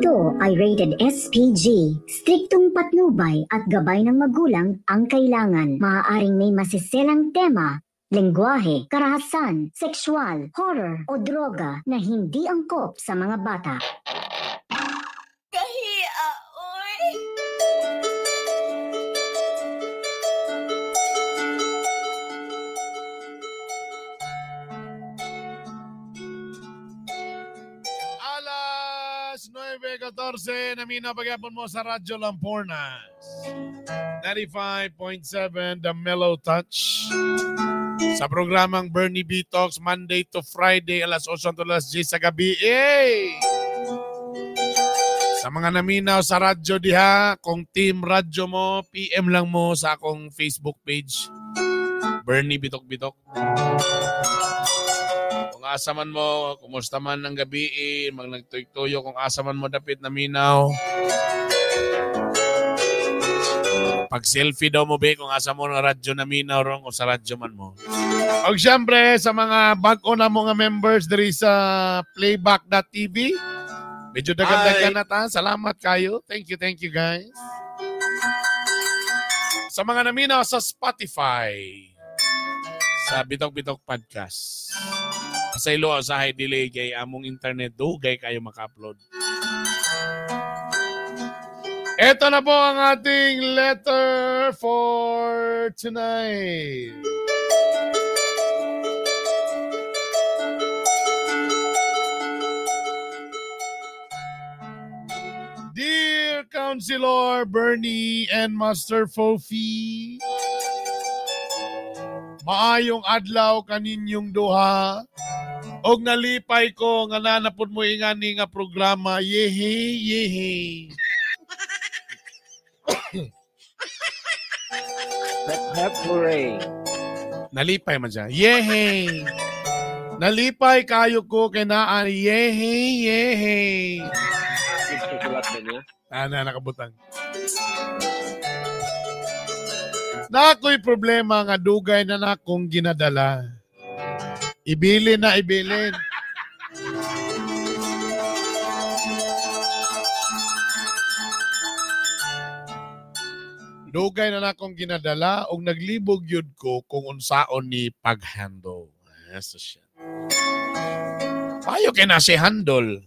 Ito ay rated SPG. Striktong patnubay at gabay ng magulang ang kailangan. Maaaring may masiselang tema, lengguwahe, karahasan, sexual, horror o droga na hindi angkop sa mga bata. Kahia, oy. Alas 9:14, namina pagyapon mo sa Radyo Lampornas. 95.7, The Mellow Touch. Sa programang Bernie B. Talks, Monday to Friday, alas 8 to alas 10 sa gabi. Eh! Sa mga naminaw sa radyo diha, kung team radyo mo, PM lang mo sa akong Facebook page, Bernie Bitok Bitok. Kung asa man mo, kumusta man ang gabi, mag nagtuyo, kung asa man mo dapit naminaw. Pag selfie daw mo be, kung asa mo ng radyo naminaw ron, kung sa radyo man mo. Og siyempre, sa mga bag-o na mga members diri sa playback.tv, medyo dagan-dagan na ta. Salamat kayo. Thank you guys. Sa mga naminaw sa Spotify, sa Bitok Bitok Podcast. Pasaylo sa high delay kay among internet dugay kayo maka-upload. Ito na po ang ating letter for tonight. Dear Counselor Bernie and Master Fofi, maayong adlaw kaninyong duha. Og nalipay ko nga nanapod mo ingani nga programa. Yehe, yehe. Hep, hep, hooray. Nalipay man siya. Yehe. Nalipay kayo ko kay naan. Yehe, yehe. Susulat na niya. Ana, nakabutang. Nako'y problema nga dugay na nakong ginadala. Ibilin na ibilin. Dugay na nakong ginadala og naglibog yun ko kung unsaon ni pag-handle. Yes, siya. Payo kay na si handle.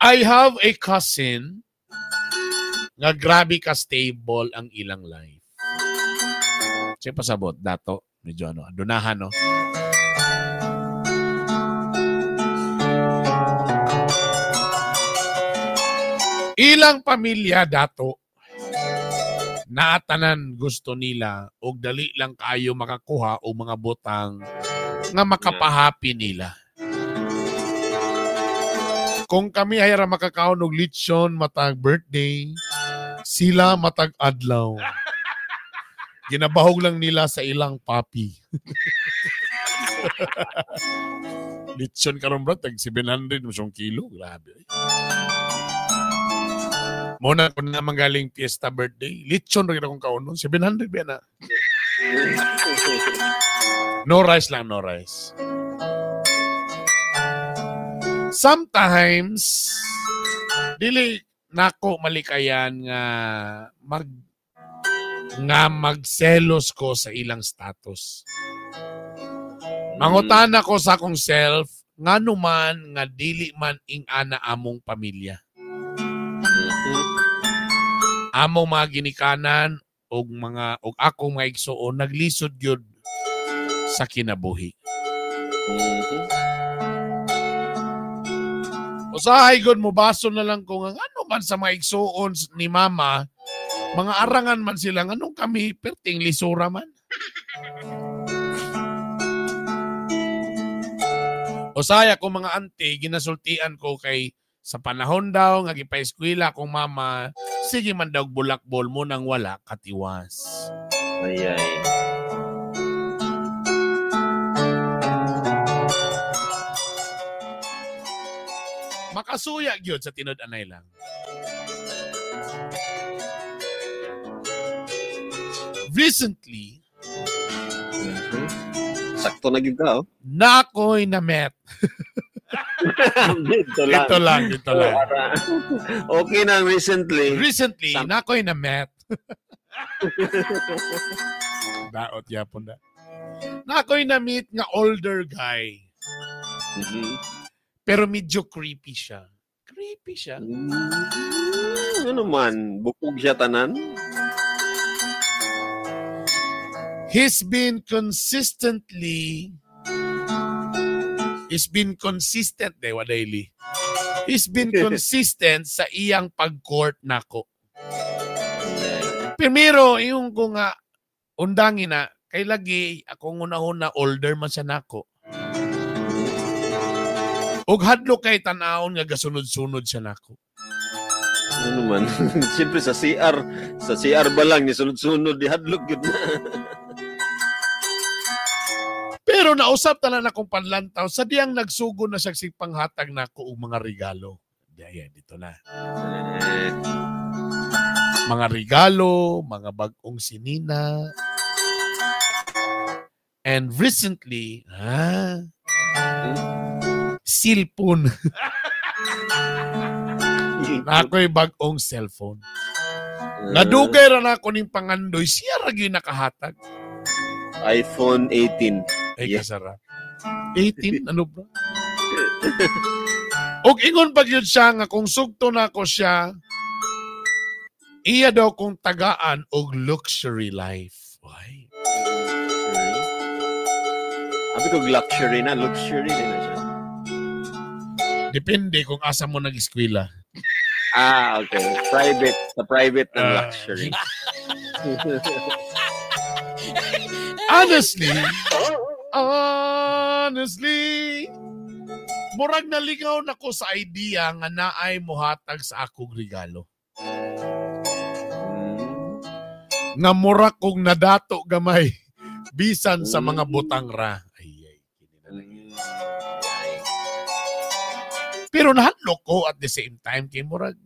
I have a cousin nga grabe ka stable ang ilang life. Siya pasabot, dato, medyo ano, dunahan, no? Ilang pamilya, dato, naatanan gusto nila og dali lang kayo makakuha o mga butang nga makapahappy nila. Kung kami ay ra makakaon og lechon matag birthday, sila matag adlaw. Ginabahog lang nila sa ilang papi. Lechon karon bro, tag 700 mo kilo, grabe. Muna ko naman galing fiesta birthday, lechon ra gid akong kaonon, 700 ba na. No rice lang, no rice. Sometimes dili nako malikayan nga magselos ko sa ilang status. Mangutana ko sa akong self ngano man nga dili man ing-ana among pamilya. Among mga ginikanan og mga og akong mga igsuon naglisod gyud sa kinabuhi. Usahay gud mo baso na lang ko nga ano man sa mga igsuon ni mama, mga arangan man sila nganong kami perting lisura man. Usahay ako mga auntie ginasultian ko kay sa panahon daw nga gipa-eskwela akong mama, sige man daw bulakbol mo nang wala katiwas. Ay ay. Makasuya gyud sa tinud-anay lang. Recently, Sakto na gyud ka, oh. Na ako'y na-met. Dito lang. Dito lang, dito lang. Okay na recently. Recently, nakoy na met. Daot yapon na. Nakoy na meet nga older guy. Mm-hmm. Pero medyo creepy siya. Creepy siya. Ano man, bukog siya tanan. He's been consistent, dewa daily. He's been consistent sa iyang pag-court nako. Primero, yung ko nga, undangin na, kay lagi, akong una-una, older man siya nako. Og hadlo kay tan-awon nga gasunod-sunod siya nako. Ano man? Siyempre sa CR ba lang, ni sunod-sunod, di hadlok yun na. Pero nausap tanan akong panlantaw sa diyang nagsugo na siya sig panghatag nako og mga regalo. Diyan, dito na. Mga regalo, mga bag-ong sinina. And recently, cellphone. Nako'y bag-ong cellphone. Nadugay ra nako ning pangandoy, siya ra gyud nakahatag. iPhone 18. Ay, yeah. Kasara. 18? Ano ba? Og ingon pag yun siya nga kung sugto na ko siya, iya daw kong tagaan og luxury life. Why? Abi ko luxury na. Luxury din na siya. Depende kung asa mo nag-eskwela. Ah, okay. Private. Sa private ng luxury. Honestly, murag naligaw na ko sa idea nga naay mohatag sa akong regalo. Nga murag kong nadato gamay bisan sa mga butang ra. Ay, ay. Pero nahadlok ko at the same time kay murag.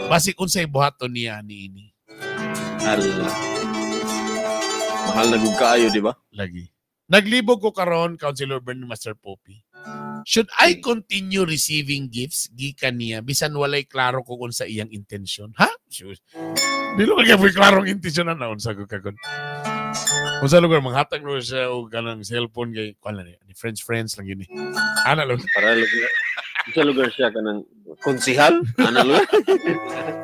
Basig unsay buhaton niya niini. Ala. Mahal na gud kaayo, di ba? Lagi. Naglibog ko karon, Councilor Bernie Master Poppy. Should I continue receiving gifts gikan niya bisan walay klaro ko kung sa iyang intensyon? Ha? Dili man kay klarong intensyon na unsa ko kagon. Unsa lugar manghatag ro siya og kanang cellphone kay kuan lang ni friends lang yun eh. Ana lang para lugar. Unsa lugar siya kanang konsihal? Ana lugar.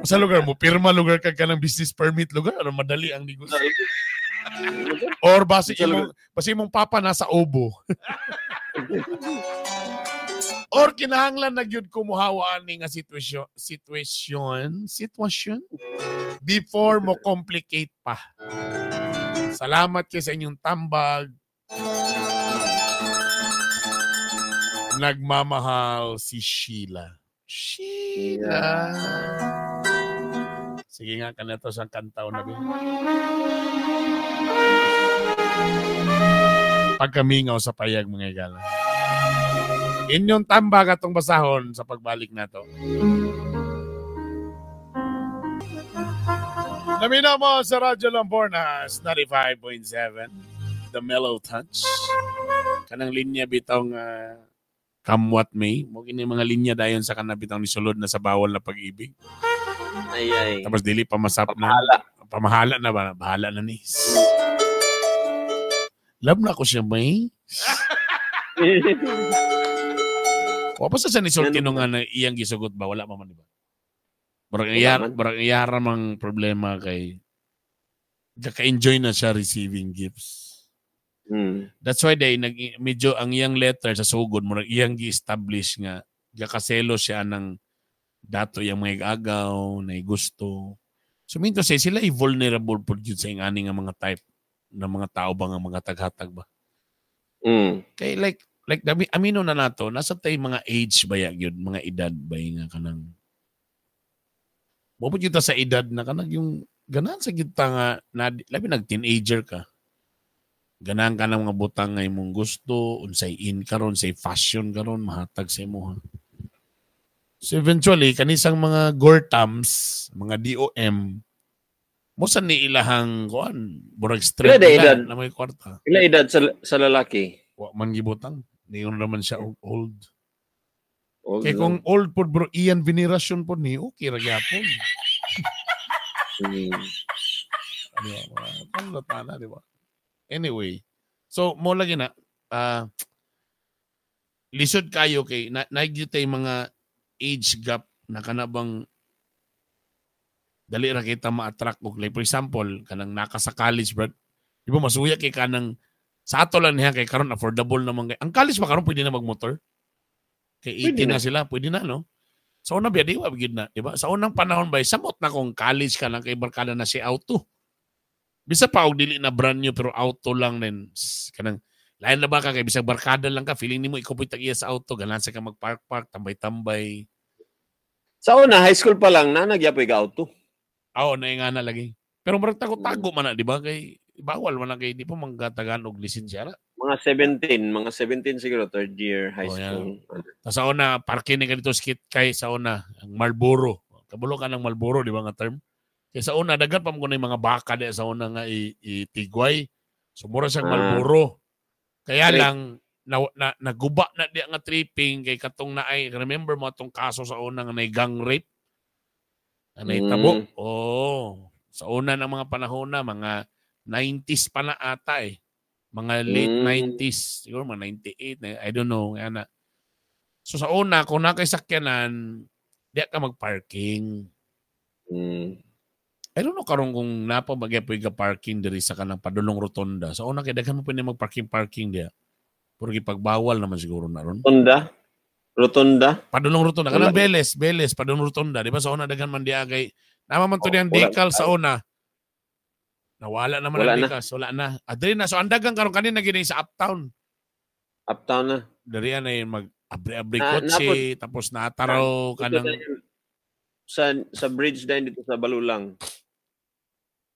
Unsa lugar mo pirma lugar kag kanang business permit lugar aron madali ang negosyo. Or basi imong papa nasa obo. Or kinahanglan na gyud ko mohawa ani nga sitwasyon before mo complicate pa. Salamat kay sa inyong tambag. Nagmamahal si Sheila. Sheila. Sige nga, kanato sa kantaw na bin. Pagkamingaw sa payag mga igala. Inyong tambag atong basahon sa pagbalik nato. Naminaw mo sa Radyo Lambornas 95.7, The Mellow Touch. Kanang linya bitong Come What May. Mo kini mga linya dayon sa kanang bitong nisulod na sa bawal na pag-ibig. Ay, ay. Tapos dili pa masap na. Pamahala na ba? Bahala na ni. Love na ko siya, may. Wa pa sa siya nisulti nung nga iyang gisugot ba? Wala pa man, di ba? Barang iyara mang problema kay kaka-enjoy na siya receiving gifts. That's why they medyo ang iyang letter sa sugod murag iyang gi-establish nga gakaselo siya ng dato iyang mga agaw, na gusto. So minto say sila i vulnerable pud jud sa ingani nga mga type ng mga tao ba nga mga taghatag ba. Kay like amino na nato nasa tay mga age ba ya gyud, mga edad ba nga kanang mabot kita sa edad na kanang yung ganahan sa kita nga na, labi nag teenager ka. Ganahan ka ng mga butang nga imong gusto, unsay in karon, say fashion karon, mahatag sa imo. So eventually kanisang mga Gortams, mga DOM, mo sa ni ilahang kuan, murag strength nila na may kwarta. Ila edad sa lalaki? Wa man gibutang. Niyon naman siya og old. Old Kay lang. Kung old pod bro, Ian Veneracion pod ni, okay ra gyapon. Ano ba, mga panlata na, di ba? Anyway, so mo lagi na, lisod kayo kay na nagyud tay mga age gap na kanabang dali ra kita ma-attract og, like for example, kanang naka sa college bro, di ba masuya kay kanang sa ato lang niya kay karon affordable naman kay ang college ba karon pwede na magmotor kay Pwede 18 na na. Sila pwede na, no? Sa unang biya di wa gyud na, di ba? Sa unang panahon ba samot na kung college ka lang kay barkada na si auto bisa pa og dili na brand new pero auto lang then kanang lain na ba ka kay bisag barkada lang ka, feeling nimo ikaw po'y tag-iya sa auto, ganahan sa ka mag-park park, tambay-tambay. Sa una, high school pa lang, na nagyapoy ka auto. Oo, na nga na lagi. Pero murag tago-tago man na, di ba? Kay bawal man na kay di pa manggatagan og lisensya ra. Mga 17, mga 17 siguro, third year high Oh, yeah. school. Tas sa una, parke ni kadto skit kay sa una, ang Marlboro. Kabulo ka ng Marlboro, di ba nga term? Kay sa una, daghan pa mo mga baka di sa una nga itigway. So mura siyang Marlboro. Kaya Trip. lang na naguba na di nga tripping kay katong naay, remember mo atong kaso sa una nga nay gang rape? Na nahitabo. Oh, sa una ng mga panahon na mga 90s pa na ata eh. Mga late 90s, siguro mga 98, I don't know, ana. So sa una, kung naa kay sakyanan, di ka magparking. I don't know karon kung napa bagay ka parking diri sa kanang padulong rotonda. Sa una kay daghan mo pwede magparking parking diya. Pero gipagbawal naman siguro na ron. Rotonda? Rotonda? Padulong rotonda kanang Wala. Beles, Beles, padulong rotonda, di ba sa una daghan man diya kay nama man to Oh, diyang wala. decal sa una. Nawala naman Wala ang na. decals, wala na. Adri na so ang dagang karon kanina gini sa uptown. Uptown na. Diri na yung mag abre-abre Na- kotse tapos nataraw kanang Sa bridge din dito sa Balulang.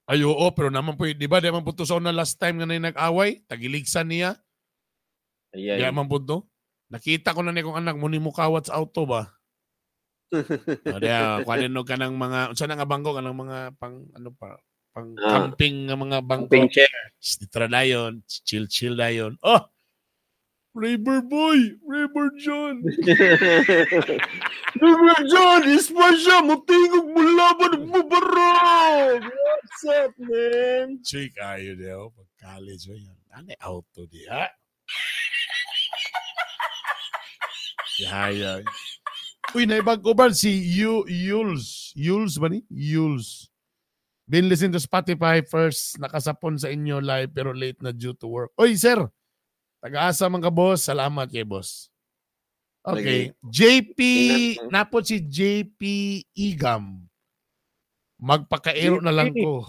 Ay, oo, pero naman po, di ba, di man po to sa una last time nga na nag-away, tagiligsan niya. Ayan. Di man po to. Nakita ko na ni kong anak, muni mo kawat sa auto ba? O, di, kuhanin no ka ng mga, unsa na nga bangko, kanang mga pang, ano pa, pang camping nga mga bangko. Camping chair. Dito dayon, chill chill dayon. Oh! River Boy! River John! River John, ispa siya, mutingog mo laban mo barog! What's up, man? Chick, ayo diyo. Pag college ba yan? Ano auto diha? Yaya. Uy, naibag ko ba si Yules? Yules ba ni? Yules. Been listening to Spotify first. Nakasapon sa inyo live pero late na due to work. Uy, sir! Taga-asa man ka, boss. Salamat kay boss. Okay. JP, napot si JP Igam. Magpakairo na lang ko.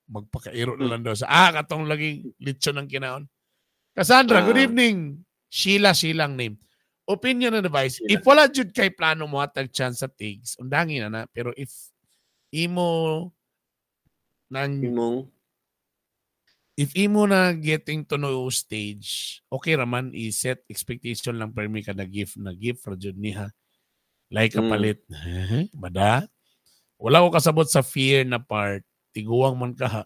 Magpakairo na lang daw sa katong laging litson ng kinaon. Cassandra, good evening. Sheila, Sheila ang name. Opinion and advice. Sheila. If wala jud kay plano mo hatag chance sa Tigs, undangin na na. Pero if imo nang Imong if imo na getting to know stage, okay raman i-set expectation lang permi ka na gift ra jud niha. Like kapalit. Bada? Wala ko kasabot sa fear na part. Tiguang man ka ha.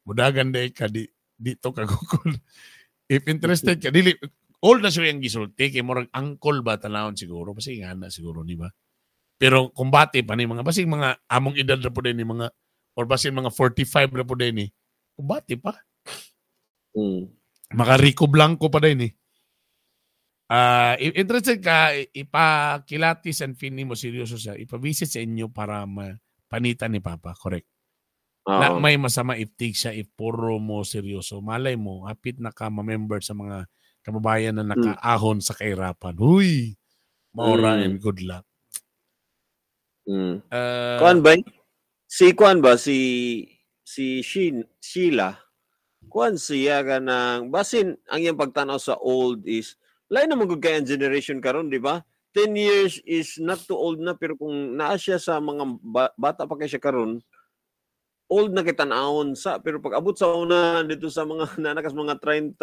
Mudagan day ka di dito ka gukol. If interested ka dili old na siya yung gisulti kay murag angkol ba tanawon siguro basi nga na siguro ni ba. Pero kumbate pa ni mga basig mga among edad ra po din ni mga or basin mga 45 ra po din ni. Kumbate pa. Maka Rico Blanco pa din eh. If interested ka, ipakilatis and feeling mo seryoso siya, ipa-visit sa inyo para mapanitan ni Papa. Correct. Na may masama if tig siya, if puro mo seryoso. Malay mo, hapit na ka ma-member sa mga kababayan na nakaahon sa kahirapan. Huy! Maura and good luck. Kuan ba? Si Kuan ba? Si Sheila. Kuan siya ka ng basin ang iyang pagtanaw sa old is lain naman gud kay ang generation karon, di ba? 10 years is not too old na, pero kung naa siya sa mga bata pa kay siya karon, old na kay tan-awon sa, pero pag abot sa una dito sa mga nanakas mga 30,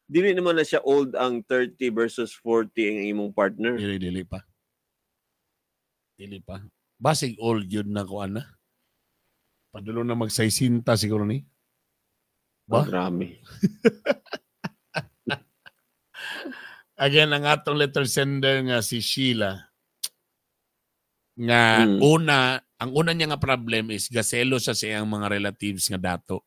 dili naman na siya old ang 30 versus 40 ang imong partner. Dili pa. Dili pa. Basig old yun na kuan na. Padulo na magsaysinta siguro ni. Ba? Oh, grabe. Again, ang atong letter sender nga si Sheila nga una, ang una niya nga problem is gaselo siya sa iyang mga relatives nga dato.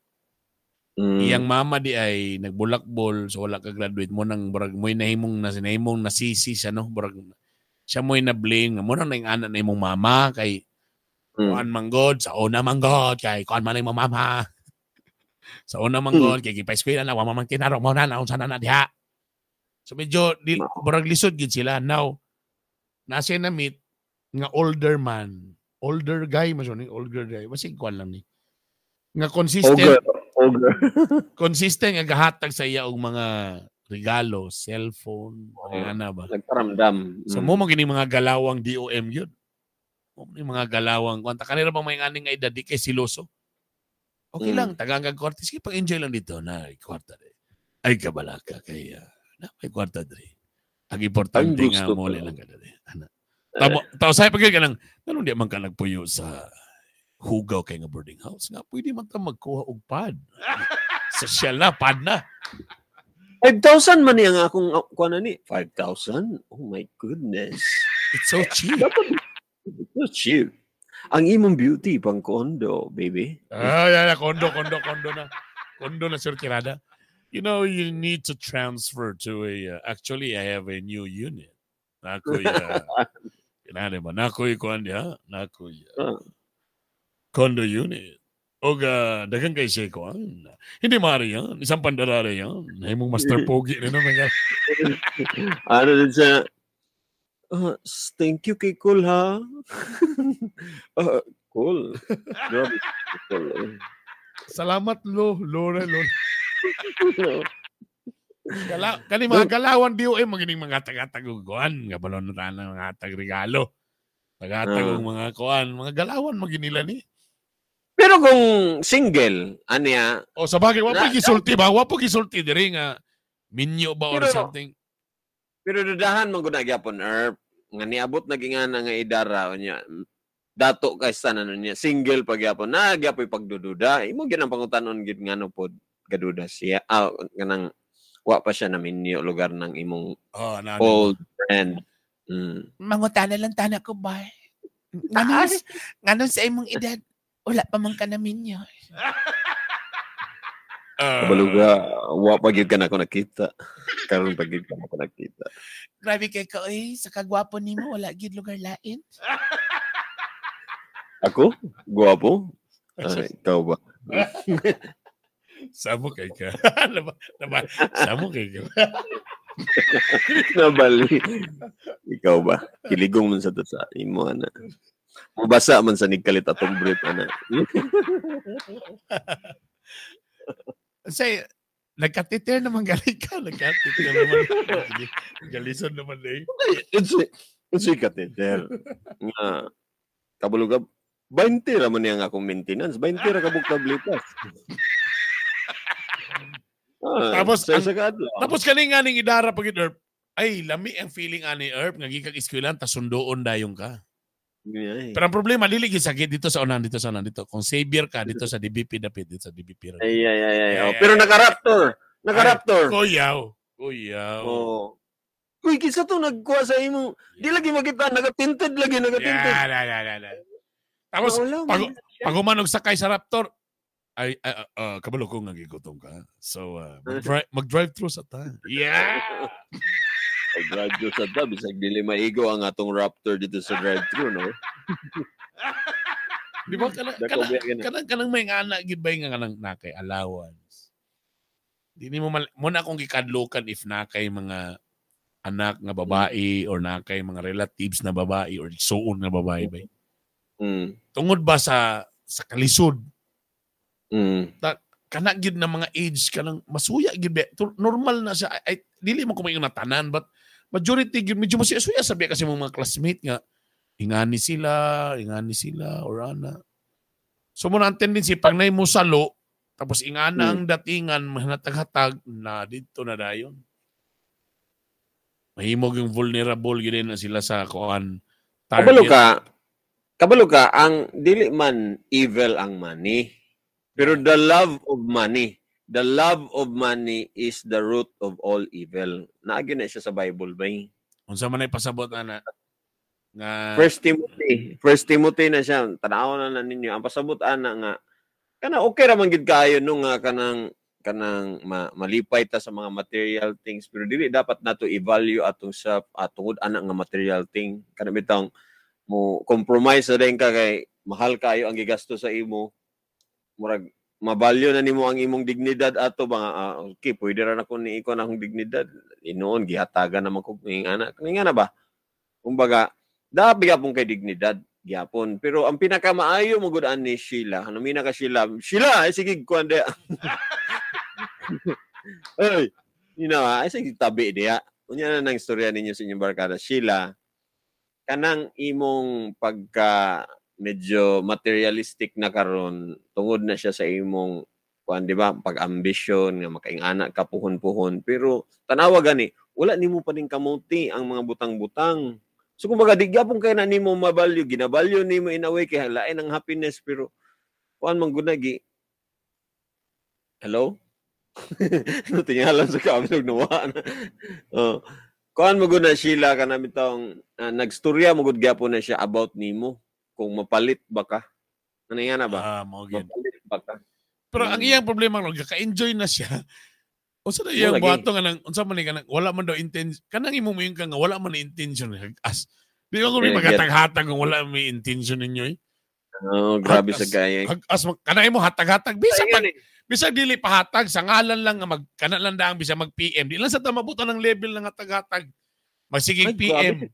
Iyang mama di ay nagbulakbol, so wala ka graduate mo nang murag mo'y nahimong na nahimong nasisi siya, no, murag siya mo'y na blame nga mo nang naing-ana na imong mama kay kuan man god sa una man god kay kuan man imong mama sa una man god kay gipa-eskwela na wa man kinarong mo na unsa na na diha. So medyo di, murag lisod gid sila. Now nasa na meet nga older man, older guy man siya ni, older guy, basig kuan lang ni nga consistent. Ogre. Ogre. Consistent nga gahatag sa iya og mga regalo, cellphone, mga ana ba. Nagparamdam. So mo man gini mga galawang DOM yun. Mo man mga galawang kwanta kanila bang may nganing nga edad di kay siloso. Okay lang, tagang kwarta, sige, pag-enjoy lang dito na kwarta dre. Ay kabalaka kay na may kwarta dre. Ang importante Ang nga gusto mo ko. Lang ka dre. Ana. Tamo, tao say pag ka nang nganong di man ka nagpuyo sa hugaw kay nga boarding house nga pwede man ta magkuha og pad. Sa siya na pad na. 5,000 man niya nga akong kuan na ni. 5,000? Oh my goodness. It's so cheap. Dapat it's so cheap. Ang imong beauty pang condo, baby. Ah, yeah, condo, condo, condo na. Condo na, Sir Kirada. You know, you need to transfer to a, actually, I have a new unit. Nakoy, kinahanglan ba? Nakoy, kuan diha. Nakoy, condo unit. Og, daghang kay siya kuan. Hindi maaari yan. Isang pandarara yan. Ay mong master pogi na naman. Ano din siya? Thank you kay Cool, ha? Cool. Grabe. Cool, eh. Salamat, Lo. Lore, Lo. Kani mga galawan di o magining mga tagatag og kuan nga balon na tanan mga tag regalo. Tagatag og mga kuan, mga galawan maginila ni. Pero kung single, aniya, O sa bagay wa pa gisulti ba? Wa pa gisulti diri nga minyo ba or something. Pero dudahan man gud na gyapon, Erp, nga niabot na gingana nga idara unya. Dato kay sa ano niya, single pa gyapon na gyapoy pagdududa. Imo gyud ang pangutanon gyud ngano pod gaduda siya. Ah, kanang wa pa siya na minyo lugar ng imong Oh, na, old friend. Mangutana lang tana ko ba? Nganon sa imong edad, wala pa man ka na minyo. Kabaluga, wa pa gyud ka na ako nakita. Karon pa gyud ka na ako nakita. Grabe kay ka oy, sa kagwapo nimo wala gyud lugar lain. Ako? Guwapo? Ay, ikaw ba? Samo kay ka. Samo kay ka. Nabali. Ikaw ba? Kiligong man sa to sa imo ana. Mubasa man sa nigkalit atong brief ana. Say, nagkatiter naman galing ka. Nagkatiter naman. Galison naman eh. It's kateter. Nga kabalo ka 20 ra man niya ang akong maintenance, 20 ra kabuk tablitas. Ah, Tapos, sa isa ka adlaw. Tapos kani nga ning idara pag Erp, ay lami ang feeling ani Erp nga gikag eskwelahan ta sundoon dayon ka. Ay. Pero ang problema dili gyud sakit dito sa unahan, dito sa unahan dito. Kung savior ka dito sa DBP dapit dito sa DBP. ra. Ay, ay, ay, ay. Oh, Ay, pero ay, naka-raptor. Naka-raptor. Kuyaw. Kuyaw. Oh. Uy, kinsa to nagkuha sa imo? Di lagi makita, nagatinted lagi, nagatinted. Yeah, la, la, la, la. Tapos Wala, man. pag humanog sakay sa Raptor, ay, kabalo ko nga gigutom ka. So, mag-drive through sa ta. Yeah! Pag-drive sa ta, bisag dili maigo ang atong Raptor dito sa drive-thru, no? Di ba? Kanang, Dako, kanang, biya ka na. kanang may nga anak, gid ba nga kanang nakay allowance. Di nimo mo na akong gikadlukan if nakay mga anak nga babae or nakay mga relatives na babae or suon nga babae ba. Tungod ba sa kalisod, kana gid na mga age kanang masuya gid ba normal na siya ay, dili man ko maingon na tanan but majority gid medyo masuya sabi kasi mga classmate nga ingani sila or ana. So mo na ang tendency pag nay mo salo tapos ingana ang datingan mahatag-hatag na didto na dayon. Mahimog yung vulnerable gid na sila sa kuan Kabalo target. ka, kabalo ka, ang dili man evil ang money, pero the love of money. The love of money is the root of all evil. Naagi na siya sa Bible ba eh? Unsa man ay pasabot ana nga? First Timothy. First Timothy na siya. Tanaw na na ninyo. Ang pasabot ana nga kana okay ra man gid kaayo no nga kanang kanang malipay ta sa mga material things, pero dili dapat nato i-value atong self tungod ana nga material thing. Kana bitang mo compromise na din ka kay mahal kaayo ang gigasto sa imo, murag mabalyo na nimo ang imong dignidad ato ba nga, okay, pwede ra na ko ni iko na akong dignidad, inoon gihatagan naman ko ning ana ning ana ba. Kumbaga dapat gyapon kay dignidad gyapon, pero ang pinakamaayo mo gud ani Sheila, ano mina ka Sheila, Sheila ay sige kuan de ay ay sige tabi diya. Unya na nang istorya ninyo sa inyong barkada. Sheila, kanang imong pagka medyo materialistic na karon tungod na siya sa imong kuan, di ba, pag-ambisyon nga makaing-ana ka puhon-puhon, pero tanawa gani wala nimo pa ning kamuti ang mga butang-butang. So kumbaga di gyapon kay na nimo mabalyo, ginabalyo nimo in a way kay lain ang happiness, pero kuan man gud gi. Hello? No tingalan sa kamsog nawa na. Oh. Kuan mo gud na Sheila, kana bitong nagstorya mo gud gyapon na siya about nimo kung mapalit ba ka. Ano yan na ba? Ah, mao gyud. Mapalit ba ka? Pero ang iyang problema ron, ka-enjoy na siya. Unsa na iyang Wala, buhaton nga nang unsa man ni kanang wala man daw intention kanang imo moingon ka nga wala man ni intention as di ba kung may magatag-hatag kung wala may intention ninyo eh. Oh, grabe sa gaya. As kanang imo hatag-hatag bisag pag, bisag dili pahatag sa ngalan lang nga mag kana lang daang bisag mag PM di lang sa ta mabutan ng level ng hatag-hatag magsigig PM.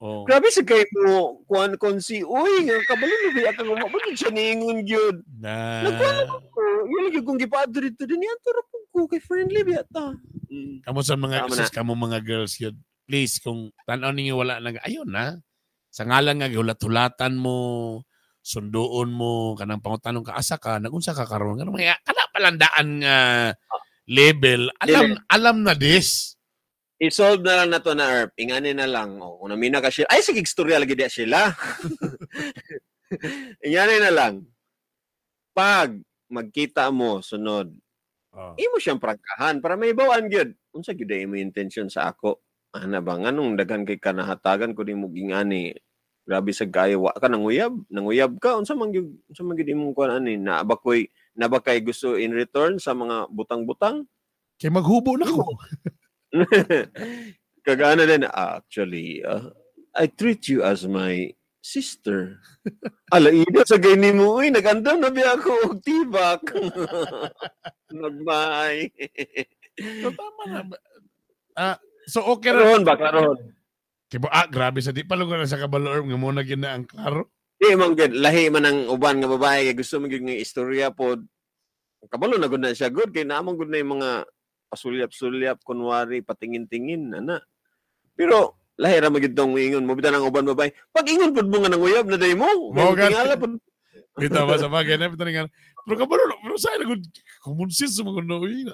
Oh. Grabe sa kay mo kuan kon si uy nga kabalo no biya ka mo ba siya niingon gyud. Na. Nagkuan ko, yun gyud kung gipaadto dito din yan turo ko kay friendly biya ta. Kamo sa mga Tama sis, kamo mga girls yun. Please kung tan-aw ninyo wala nag ayun na. Sa ngalan nga gihulat-hulatan mo, sunduon mo, kanang pangutanong ka asa ka, nagunsa ka karon, kanang mga kana palandaan nga level, alam alam na this. I-solve na lang na to na Erp. Ingani na lang. O, kung namina ka siya. Ay, sige, istorya lagi diya sila. Ingani na lang. Pag magkita mo, sunod, Oh. imo siyang prangkahan para may bawaan gyud. Unsa gyud ay imo intention sa ako? Ana ba nganong daghan kay kanahatagan ko nimo gingani? Grabe sa kayo, wa ka nanguyab, nanguyab ka unsa man gyud imong kuan ani? Na ba koy na ba kay gusto in return sa mga butang-butang? Kay maghubo na ko. Kagana din, actually, I treat you as my sister. Ala, ina sa gani mo, uy, nag-andam na biya ako og tibak. Nagmay. So, tama na. So okay ra. Karon ba, karon? Kibo, grabe sa di pa lugar na sa kabalo nga mo na gyud na ang klaro. Di man gyud, lahi man ang uban nga babae kay gusto man gyud nga istorya pod. Kabalo na gud na siya good kay naamong gud na yung mga pasulyap-sulyap kunwari patingin-tingin ana. Pero lahi ra magyud tong ingon mo bitan ang uban babae. Pag ingon pud mo nga nanguyab na day mo. Mao gani. Tingala pud. Bitaw ba sa bagay na bitaw nga. Pero kabalo pero sa gud common sense mo gud uy.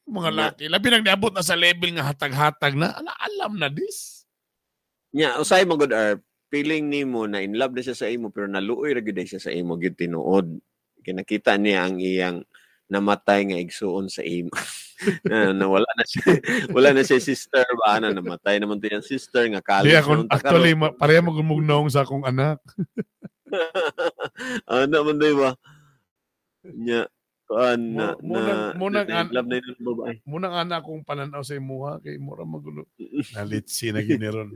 Mga laki labi nang niabot na sa level nga hatag-hatag na ala, alam na this. Nya usay mo gud Erp, feeling nimo na in love na siya sa imo pero naluoy ra gyud siya sa imo gyud tinuod. Kinakita niya ang iyang namatay nga igsuon sa imo. Na wala na siya, wala na siya sister ba na namatay naman to yung sister nga college. Di ako actually pareha mo gumugnaong sa akong anak. Ano man day ba? Nya kuan na munang love na yung babae. Munang anak akong pananaw sa imuha kay mura magulo. Nalitsi na giniron.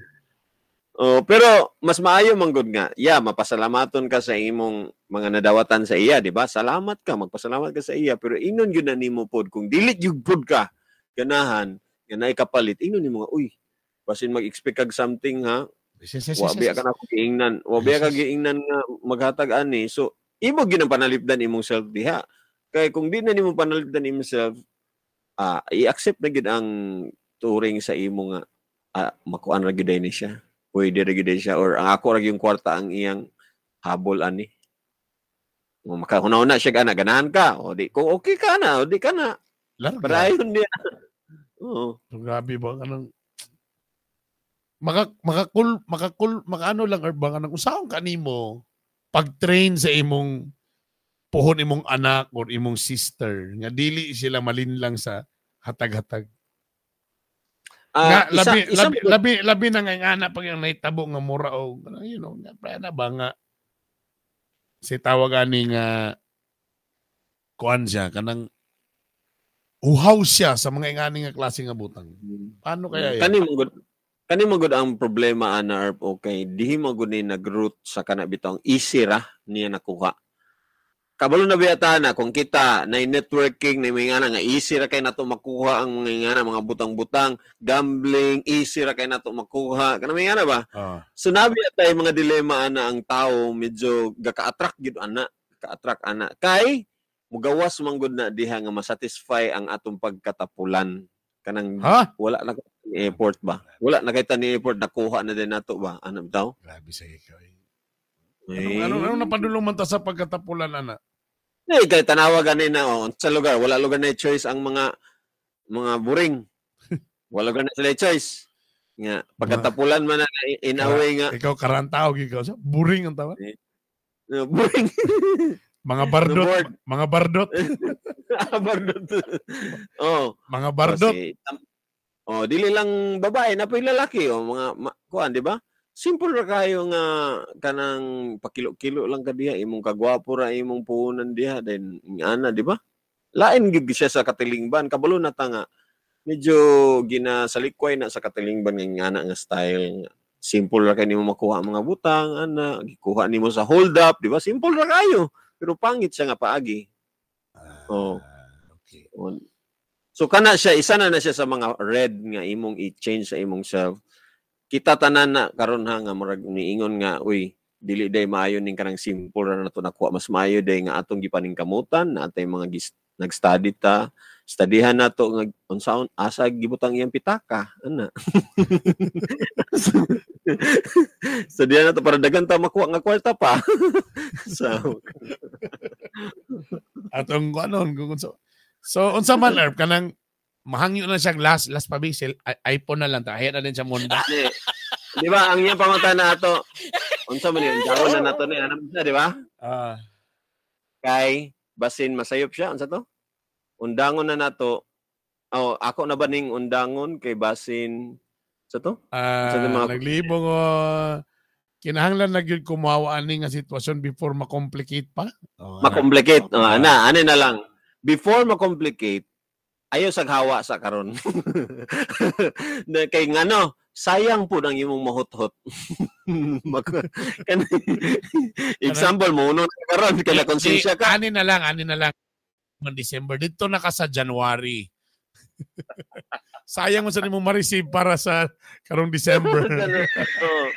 Oh, pero mas maayo man gud nga. Yeah, mapasalamaton ka sa imong mga nadawatan sa iya, di ba? Salamat ka, magpasalamat ka sa iya, pero ingnon gyud na nimo pod kung dili gyud pod ka ganahan nga naay kapalit, ingnon nimo nga, uy, basin mag-expect kag something ha. Wa biya ka na ako giingnan, wa biya ka giingnan nga maghatag ani. So, imo gyud ang panalipdan imong self diha. Kay kung di na nimo panalipdan imong self, i-accept na gyud ang turing sa imo nga makuan ra gyud ni siya. Pwede ra gyud siya or ang ako ra gyud kwarta ang iyang habol ani. Makahuna-huna siya gana, ganahan ka. O di kung okay ka na, o di ka na. Padayon niya. Oo. So, grabe ba kanang makakul makaano lang or ba kanang usaon kanimo pag-train sa imong Puhon imong anak or imong sister nga dili sila malinlang sa hatag-hatag? Ah, Nga labi isa, labi labi labi na nga anak pag yung nahitabo nga mura o nga pre na ba nga si tawag ani nga kuan siya kanang uhaw siya sa mga ingani nga klase nga butang. Paano kaya yan? Kani man gud ang problema ana Erp, okay, dihi man gud ni nag-root sa kana bitong easy ra niya nakuha. Kabalo na biyata na kung kita na networking na mga nga easy ra kay nato makuha ang mga ingana, mga butang-butang, gambling, easy ra kay nato makuha. Kana mga ba? So nabi tay mga dilema ana ang tao medyo gaka-attract gid ana, ka-attract ana. Kay mugawas man gud na diha nga masatisfy ang atong pagkatapulan kanang Ha? Wala na ni effort ba? Wala na kay ta ni effort, nakuha na din nato ba? Ano bitaw? Grabe sa ikaw. Eh. Eh. Anong napadulong man ta sa pagkatapulan ana? Eh, kay tanawa gani na oh, sa lugar, wala lugar na choice ang mga buring. Wala lugar na sila choice. Nga pagkatapulan man na in a way nga Ikaw karantao gyud ka. Buring ang tawag. Buring. Mga bardot, Board. mga bardot, Bardot. Oh, mga bardot. Kasi, oh, dili lang babae na pa'y lalaki oh, mga kuan, di ba? Simple ra kayo nga kanang pakilo-kilo lang ka diha, imong kagwapo ra imong puhunan diha, then ana, di ba? Lain gid siya sa katilingban, kabalo na ta nga medyo ginasalikway na sa katilingban nga ingana nga style. Simple ra kay nimo makuha ang mga butang, ana, gikuha nimo sa hold up, di ba? Simple ra kayo, pero pangit siya nga paagi. Oh. Okay. So kana siya, isa na na siya sa mga red nga imong i-change sa imong self. Kita tanan na karon ha nga murag niingon nga uy, dili day maayo ning kanang simple ra nato nakuha, mas maayo day nga atong gipaningkamutan na atay mga nag-study ta, studyhan nato nga unsaon asa gibutang iyang pitaka ana. Studyhan nato para dagan ta makuha nga kwarta pa. So Atong anon kung so unsa man Erp kanang mahangyo na siya last pabisil iPhone na lang ta hayat na din siya munda. Di ba ang iyang pamata na ato unsa man yun jaron na nato ni ano siya, di ba? Kay basin masayop siya unsa to? Undangon na nato. Oh, ako na ba ning undangon kay basin sa to? Unsa to mga Naglibong kinahanglan na gyud kumawa ani nga sitwasyon before ma-complicate pa. Oh, Ma-complicate. Oh, ana, ani na lang. Before ma-complicate, ayaw sa hawa sa karon. Kay ngano, sayang po ang imong mahuthot. Example mo uno na karon kay na konsensya ka. Ani na lang. Man December dito na ka sa January. Sayang mo sa nimo ma-receive para sa karong December. Oh.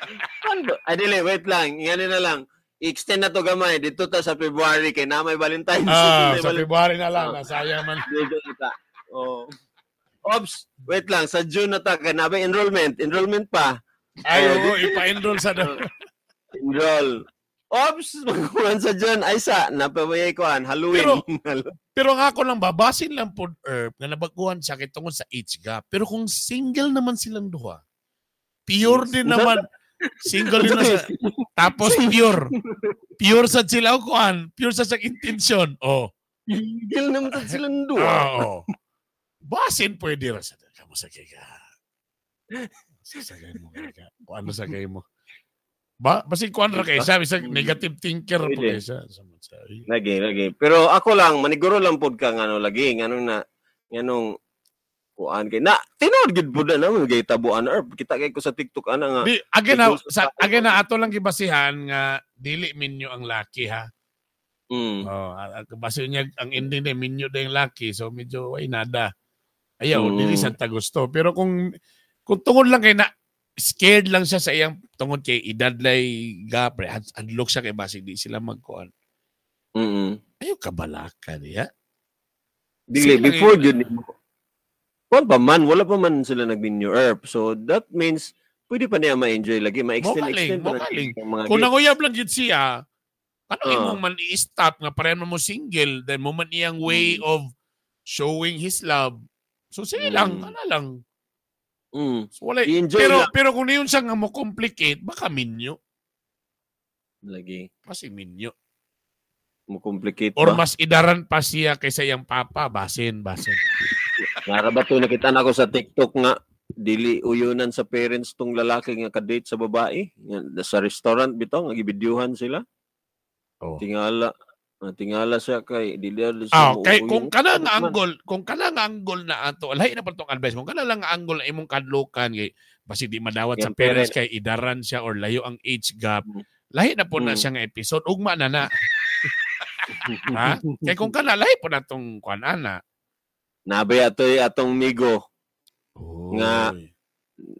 Ay dili, wait lang. Ngani na lang. I-extend na to gamay dito ta sa February kay na may Valentine's. Sa February na lang, sayang man. Dito ta. Oh. Ops, wait lang, sa June na ta kay na may enrollment pa. Ay, oo, ipa-enroll sa enroll. Ops, magkuhan sa June ay sa napabayay kuan Halloween. Pero ang ako lang babasin lang po Erp nga nabaguhan siya kay tungod sa age gap. Pero kung single naman silang duha, pure din naman. Single din na siya. Tapos pure. Pure sa sila kuan, pure sa intention. Oh. Single naman sa silang duha. Oo. Basin pwede ra sa kamo sa kay ka. Sasagay mo kay ka. Kuan sa kay mo. Ba, basig kuan ra kay siya, bisag negative thinker po kay siya. Lagi. Pero ako lang maniguro lang pod ka ngano lagi nganong kuan kay na tinuod gid pud na mo gay tabuan Erp. Kita kay ko sa TikTok ana nga. Di again na, again na ato lang gibasihan nga dili minyo ang laki ha. Oh, base niya ang ending day minyo day ang laki, so medyo ay nada. Ayaw dili sa ta gusto. Pero kung tungod lang kay na scared lang siya sa iyang tungod kay edad lay gap, unlock siya kay basig di sila magkuan. Ayaw kabalaka niya. Dili before gyud kuan pa man, wala pa man sila nag-minyo Erp. So that means pwede pa niya ma-enjoy lagi, ma-extend extend pa na. Kung nanguyab lang gyud siya, ano imong man i-stop nga parehan mo single, then mo man iyang way of showing his love. So sige lang, ano lang. So, wala, pero kung niyon siya nga mo complicate, baka minyo. Lagi. Kasi minyo. Mo complicate Or ba? mas idaran pa siya kaysa iyang papa, basin, basin. Nara ba to nakita na ako sa TikTok nga dili uyunan sa parents tong lalaki nga kadate sa babae sa restaurant bitaw nga gibidyuhan sila. Oh. Tingala, tingala siya kay dili siya Ah, mo kay uyunan. kung kana nga angle, kung kana nga angle na ato, lahi na pa tong advice. Kung kana lang nga angle na imong kadlokan kay basi di madawat sa Yung parents kay idaran siya or layo ang age gap. Lahi na po na siya nga episode, ugma na na. Ha? Kay kung kana lahi po na tong kuan ana. Nabay atoy atong migo nga Oy.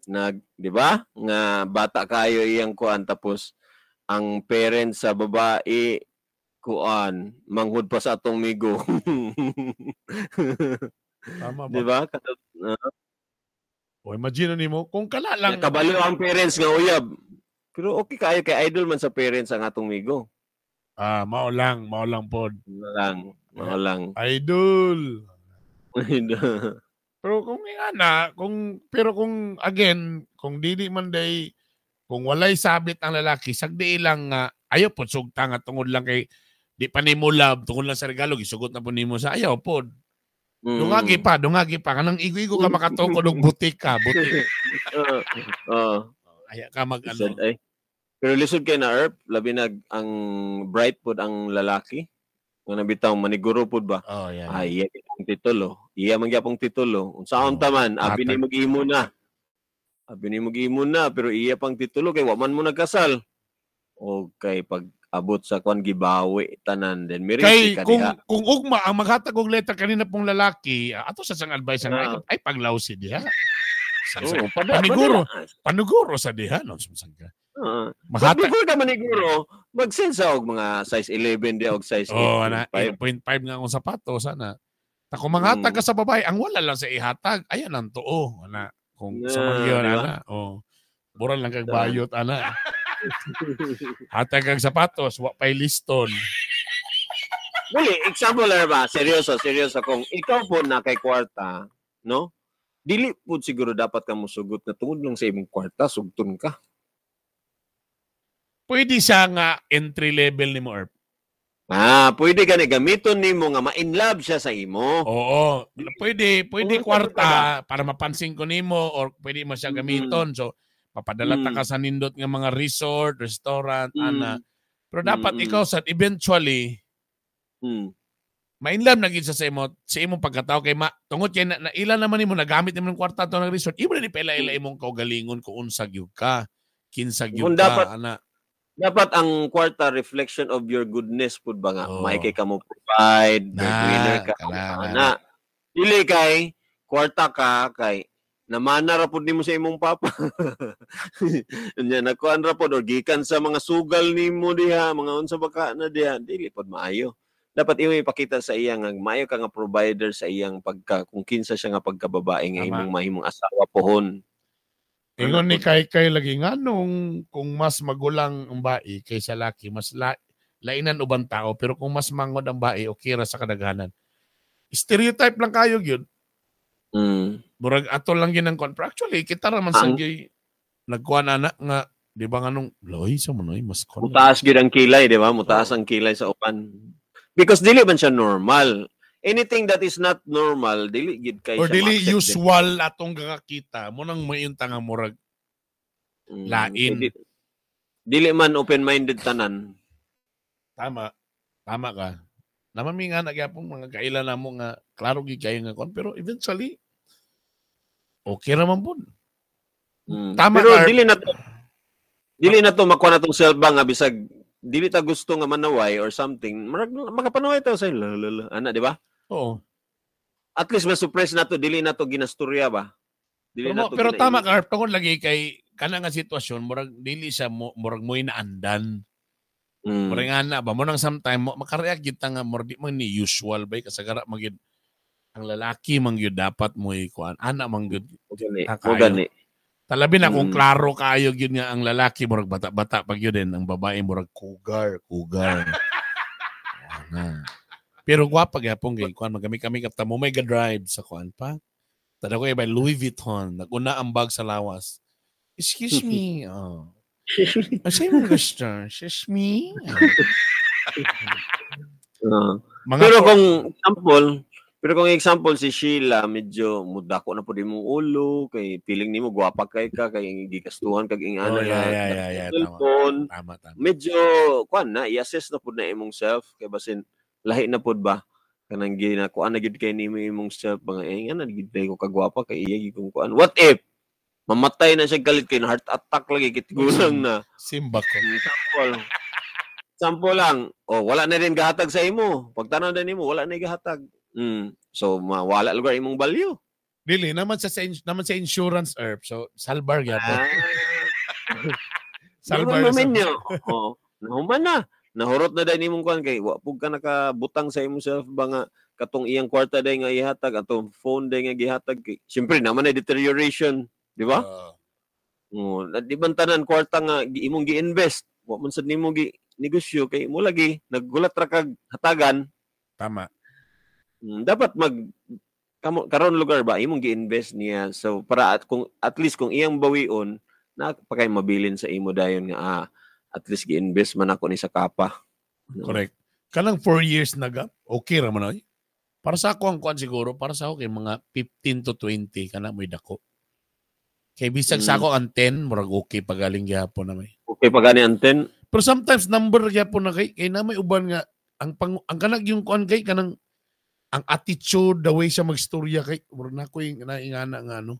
na, di ba? Nga bata kayo iyang kuan tapos ang parents sa babae kuan manghud pa sa atong migo. Tama ba? Di ba? O imagine nimo kung kana lang Kabalo ang parents nga uyab. Pero okay kayo kay idol man sa parents ang atong migo. Ah, mao lang pod. Mao lang, mao lang. Idol. Pero kung nga na, kung pero kung again, kung dili man day kung walay sabit ang lalaki, sagdi lang nga ayaw pod sugta nga tungod lang kay di pa nimo love, tungod lang sa regalo gisugot na po nimo sa ayaw pod. Dungagi pa kanang igo-igo ka makatukod og butik ka, butik. Oo. Aya ka mag ano. Lisod, ay. Pero lisod kay na Erp, labi na ang bright pod ang lalaki. Nga nabitaw maniguro pod ba? Oh, yeah. Ay, iya ang titulo. Iya man gyapong titulo. Unsaon Oh, ta man, abi ni hatag. mag-imo na. Abi ni mag-imo na pero iya pang titulo kay wa man mo nagkasal. Okay, pag abot sa kwan gibawi tanan then Kay mirisi ka kung diha. kung ugma ang maghatag og letter kanina pong lalaki, ato sa siyang advice nga ay paglawsi diha. Oo, Paniguro. padala. Paniguro sa diha no sumsag ka. Oo. But Maghatag before ka maniguro, mag-send sa og mga size 11 di og size 8. Oh, ana 8.5 nga akong sapatos ana. Ta kung manghatag ka sa babae, ang wala lang sa ihatag, ayan ang tuo, ana. Kung sa Na, magyun, di ba? ana. Oh. Mura lang kag bayot ana. Hatag kag sapatos, wa pay liston. Dili, example lang ba? Seryoso, seryoso. Kung ikaw po na kay kwarta, no? Dili po siguro dapat ka musugot na tungod lang sa imong kwarta, sugton ka. Pwede siya nga entry level nimo Erp. Ah, pwede ka ni gamiton nimo nga ma-in love siya sa imo. Oo, pwede pwede Kung kwarta para mapansin ko nimo or pwede mo siya gamiton. So papadala ta ka sa nindot nga mga resort, restaurant, ana. Pero dapat ikaw sad eventually mainlam na gid sa imo sa imong pagkatao kay ma tungod kay na, na ila naman nimo nagamit nimo ng kwarta to ng resort, imo na ni paila-ila imong kaugalingon kung unsa gyud ka, kinsa gyud Kung ka, dapat- ana. Dapat ang kwarta reflection of your goodness pud ba nga? Oo. May kay ka mo provide, Na, breadwinner ka. kala, Na. Dili kay kwarta ka kay namana ra pud nimo sa imong papa. Nya nakuan ra pud or gikan sa mga sugal nimo diha, mga unsa ba ka na diha, dili pud maayo. Dapat imo ipakita sa iya nga maayo ka nga provider sa iyang pagka kung kinsa siya nga pagkababae nga Tama. imong mahimong asawa pohon. Ingon ni Kay Kay lagi nga nung kung mas magulang ang bae kaysa laki, mas lainan ubang tao pero kung mas mangod ang bae okay ra sa kadaghanan. Stereotype lang kayo gyud. Murag ato lang gyud ang kon. Pero actually kita ra man sa gyud nagkuan ana nga di ba nga nung loy sa mo noy mas kon. Mutaas gyud ang kilay, di ba? Mutaas ang kilay sa upan. Because dili man siya normal. Anything that is not normal, dili gyud kay Or siya dili ma-accept din. usual atong gakakita mo nang mayunta nga murag lain. Dili man open-minded tanan. Tama. Tama ka. Namami nga na gyapon mga kaila namo nga klaro gyud kayo nga kon pero eventually okay ra man pud. Tama Pero ka, Erp. dili na to makuha na tong self ba nga bisag dili ta gusto nga manaway or something. Murag makapanaway ta sa la la la. Ana, di ba? Oo. At least ma-suppress na to, dili na to ginasturya ba? Dili Pero, na to pero tama ginainit. ka, Erp, tungod lagi kay kana nga sitwasyon murag dili siya mo, murag mo'y naandan. Murag nga na ba mo nang sometime mo makareact gyud ta nga murag di man ni usual bay kasagara man gyud ang lalaki man gyud dapat mo'y kuan ana man gyud. Gani, Ah, mo kayo. gani. Talabi na kung klaro kayo gyud nga ang lalaki murag bata-bata pag yun din ang babae murag cougar, cougar. Ana. Pero gwapa gyapon kay kuan magami kami kapta mo may ga-drive sa kuan pa. Tada ko by Louis Vuitton, naguna ang bag sa lawas. Excuse me. Oh. Asa yung gusto? Excuse me. Oh. Mga Pero kung example si Sheila, medyo mudako na pud imong ulo kay feeling nimo gwapa kay ka kay gigastuhan kag ingana. Oh, yeah, tama. Cellphone, Tama. medyo kuan na i-assess na pud na imong self kay basin lahi na pud ba kanang ginakuan na gyud kay nimo imong self mga ingana gyud ko kagwapa kay iya gyud kong kuan. What if mamatay na siya galit kay na heart attack lagi kitgulang na. Simba ko. Sample lang. Oh, wala na rin gahatag sa imo. Pagtanaw na nimo, wala na gahatag. So mawala lugar imong value. Dili naman sa naman sa insurance herb. So salbar gyapon. Salbar. Naman. Oh, nahuman na. Nahurot na dai nimong kuan kay wa pug ka nakabutang sa imong self ba nga katong iyang kwarta dai nga ihatag atong phone dai nga gihatag kay siyempre naman na deterioration, di ba? Oh, di man tanan kwarta nga imong gi-invest, wa man sad nimo gi negosyo kay mo lagi naggulat ra kag hatagan. Tama. Dapat mag kamo karon lugar ba imong gi-invest niya so para at kung at least kung iyang bawion na pa kay mabilin sa imo dayon nga at least gi-invest man ako ni sa kapa. No? Correct. Kanang 4 years na gap, okay ra man oy. Para sa ako ang kuan siguro, para sa ako kay mga 15 to 20 kana mo'y dako. Kay bisag sa ako ang 10 murag okay pagaling gyapon na may. Okay pa gani ang 10. Pero sometimes number gyapon na kay na may uban nga ang ang kanag yung kuan kay kanang ang attitude, the way siya magstorya kay murag na ko yung naingana nga ano.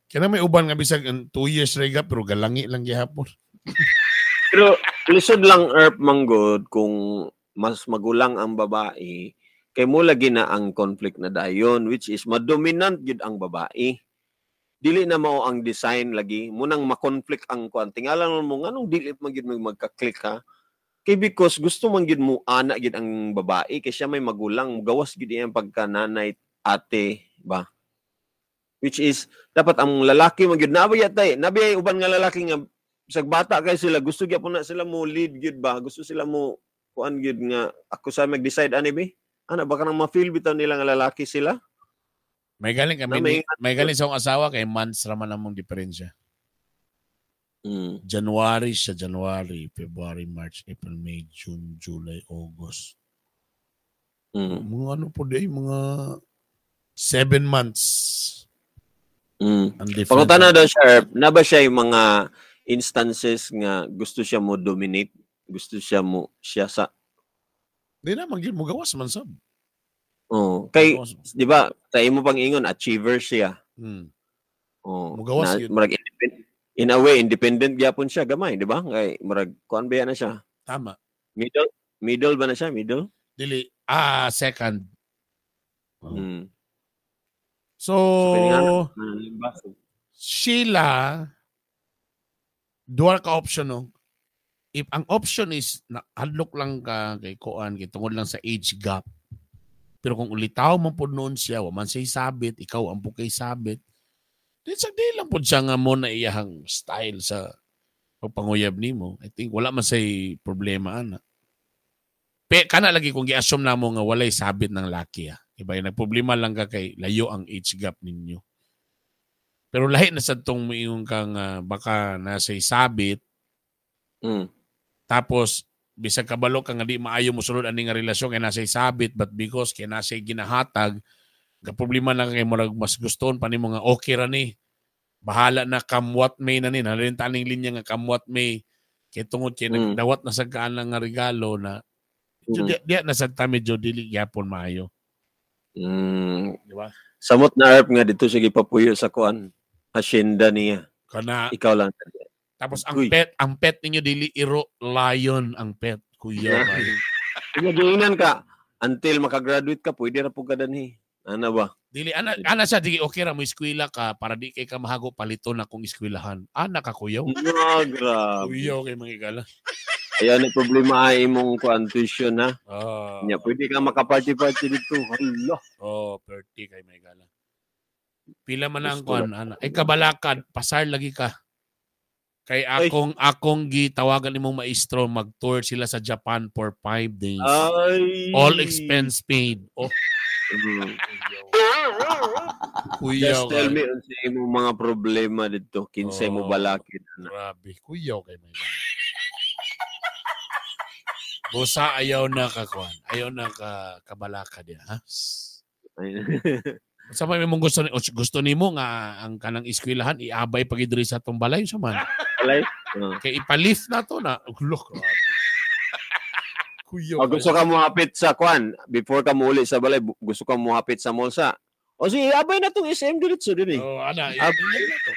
Kaya na may uban nga bisag 2 years ra gap pero galangi lang gyapon. Pero lisod lang erp manggod kung mas magulang ang babae kay mo lagi na ang conflict na dayon which is madominant gyud ang babae. Dili na mao ang design lagi munang ma-conflict ang kuan. Tingalan mo nganong dili man gyud magka-click ha? Kay because gusto man gyud mo ana gyud ang babae kay siya may magulang, gawas gyud iyang pagkananay ate ba. Which is dapat ang lalaki man gyud nabaya tay, nabiyay uban nga lalaki nga bisag bata kay sila gusto gyud na sila mo lead gyud ba, gusto sila mo kuan gyud nga ako sa mag-decide ani bi. Ana baka nang ma-feel bitaw nila nga lalaki sila. May galing kami may galing sa akong asawa kay months ra man among diferensya. January siya, January, February, March, April, May, June, July, August. Mga ano po di, mga 7 months. Ang difference. Pangutana daw siya, na ba siya yung mga instances nga gusto siya mo dominate, gusto siya mo siya sa di na man gyud mo gawas man sab. Oh, kay di ba sa imo pang ingon achiever siya. Oh, Mugawas yun. Murag in a way independent gyapon siya gamay, di ba? Kay murag kuan ba na siya? Tama. Middle ba na siya? Middle? Dili second. Oh. So Sheila, dual ka option no. If ang option is hadlok lang ka kay kuan kay tungod lang sa age gap. Pero kung ulitaw man pud noon siya, wa man siya sabit, ikaw ang pukay sabit. Di sa di lang pud siya nga mo na iyahang style sa pagpanguyab nimo. I think wala man say problema ana. Pe kana lagi kung gi-assume namo nga walay sabit ng laki ah. Diba? Nagproblema lang ka kay layo ang age gap ninyo. Pero lahi na sad tong moingon kang baka nasa sabit. Tapos bisag kabalo ka nga di maayo mosulod ani nga relasyon kay nasa sabit but because kay nasa ginahatag ka problema lang kay murag mas guston pa nimo nga okay ra ni. Bahala na come what may na ni nalin taning linya nga come what may kay tungod kay nagdawat na sad kaan nga regalo na di na sad ta medyo dili gyapon maayo. Di ba? Samot na erp nga dito siya gipapuyo sa kuan hacienda niya. Kana ikaw lang. Tapos ang pet ninyo dili iro lion ang pet kuya. Giingnan ka until makagraduate ka pwede ra pud ka danhi. Ana ba? Dili ana siya dili okay ra mo eskwela ka para di kay ka mahago palito na kung eskwelahan. Ana ka kuya. No, grabe. Kuya kay mga igala. Ayan ang problema ay imong kuan tuition ha. Nya pwede ka makaparty-party dito. Hala. Oh, party kay mga igala. Pila man ang kuan ana. Ay kabalakad pasar lagi ka. Kay akong gitawagan nimong maestro mag-tour sila sa Japan for 5 days. Ay. All expense paid. Oh. Kuya, just tell me unsa imong mga problema dito kinsay mo balakid. Grabe, kuya kay may. Busa ayaw na ka kuan. Ayaw na ka kabalaka diha, ha? Sa may mong gusto ni gusto nimo nga ang kanang eskwelahan iabay pag diri sa atong balay sa man. Balay. Kay ipalift na to na. Look. Kuya. O gusto ka mohapit sa kwan before ka muuli sa balay, gusto ka mohapit sa mall sa. O sige, abay na tong SM diretso din eh. Oh, ana, Abay na to.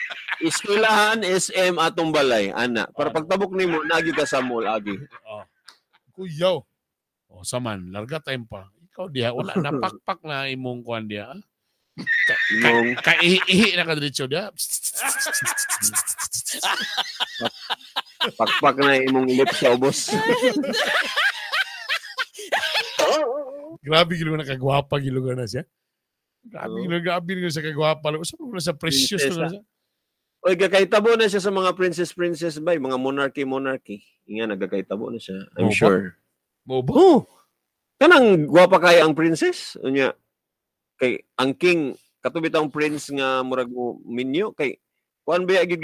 Eskwelahan SM atong balay, ana. Para pagtabok nimo nagi ka sa mall agi. Oh. Kuya. Oh, saman, larga time pa. Ikaw diha wala na pakpak na imong kuan diha. Kaihi na ka diretso diha. Pakpak na imong lips sa ubos. Grabe gilo na kagwapa gilo na siya. Grabe gilo, grabe gilo sa kagwapa. Usa pa na sa precious na siya. Oy, gakaitabo na siya sa mga princess bay, mga monarchy. Inga nagakaitabo na siya. I'm Mo ba? sure. Mo ba? Oh. Kanang gwapa kay ang princess unya. Kay ang king katubit ang prince nga murag mo minyo kay kuan ba gid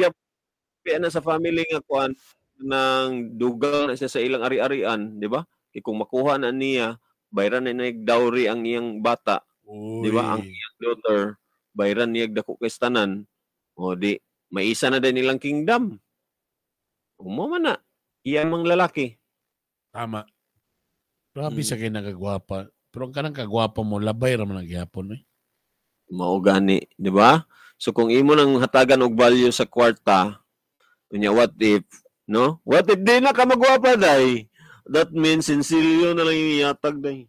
na sa family nga kuan nang dugang na siya sa ilang ari-arian, di ba? Kay kung makuha na niya, bayran na niya dowry ang iyang bata. Uy. Di ba? Ang iyang daughter, bayran niya dako kay tanan. O di maisa na din nilang kingdom. Umo man na. Iya mang lalaki. Tama. Grabe sa kay nagagwapa. Pero ang kanang kagwapa mo, labay ra man ang gihapon eh. Mao gani, di ba? So kung imo nang hatagan og value sa kwarta, unya what if, no? What if di na ka magwapa day? That means sinsilyo na lang yung ihatag day.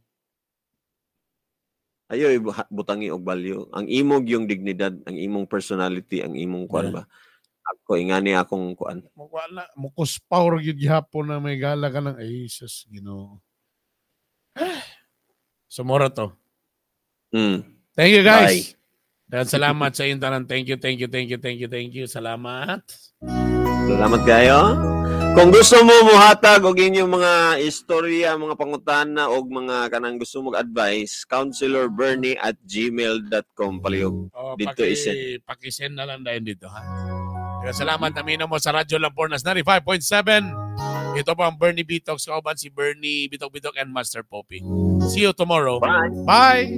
Ayo butangi og value. Ang imong yung dignidad, ang imong personality, ang imong kuan ba? Ako ingani akong kuan. Wala, mukos power gyud gihapon na may gala ka ng ay sus Ginoo. So mora to. Thank you guys. Bye. Dan salamat sa inyong tanan. Thank you, thank you, thank you, thank you, thank you. Salamat. Salamat kayo. Kung gusto mo muhatag og inyong mga istorya, mga pangutana og mga kanang gusto mo advice, counselorbernie@gmail.com palihog. Oh, dito isend. Paki-send na lang dahil dito ha. Kaya salamat namino mo sa Radyo Lampornas 95.7. Ito po ang Bernie Bitox, kauban si Bernie Bitok Bitok and Master Poppy. See you tomorrow. Bye. Bye.